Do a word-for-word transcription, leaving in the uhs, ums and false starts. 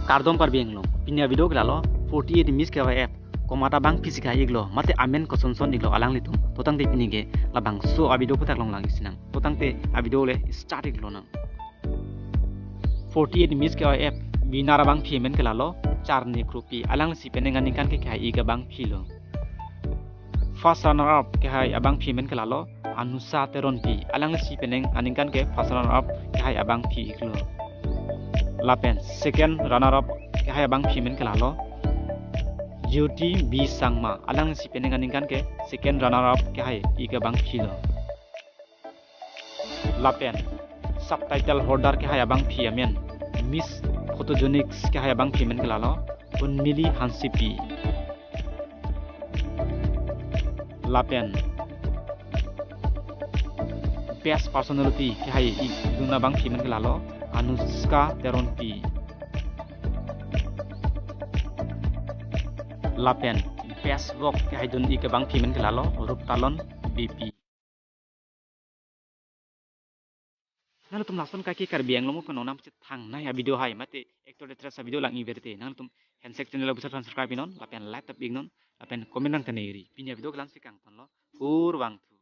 Kardom Karbi Anglong, pini a-video ke lalo forty-eight Miss K Y F komat abangphi si kehai iklo, mate amen kosonson iklo alanglitum. To tangte pini ke labangso a-video aphuthak longlangji sinang. To tangte a-video le start iklonang. Forty-eight Miss K Y F winner abangphi amen ke lalo Charni Kropi, alanglisi penang aningkan ke kehai ik abangphi lo. First runner up kehai abangphi amen ke lalo Anusha Teronpi, alanglisi penang aningkan ke first runner up kehai abangphi iklo. Lapen second runner up kehai abangphi amen ke lalo Jyoti B Sangma, alanglisi penang aningkan ke second runner up kehai ik abangphi lo. Lapen subtitle holder kehai abangphi amen, Miss Photogenics kehai abangphi amen ke lalo Unmili Hansepi. Lapen best personality kehai ikdun abangphi amen ke lalo Anushka Teronpi. Lapen best vok kehaidun ik abangphi amen ke lalo Ruptalon B P. Nanglitum lason kaike Karbi Anglong mo penonam chethangnei a-video hai mate actor actress a-video lang-i verte, nanglitum Handshake channel abusar subscribe iknon, lapen like tap iknon, lapen comment nang teneri. Pini a-video ke la-ansi kangtonlo, kurvangthu.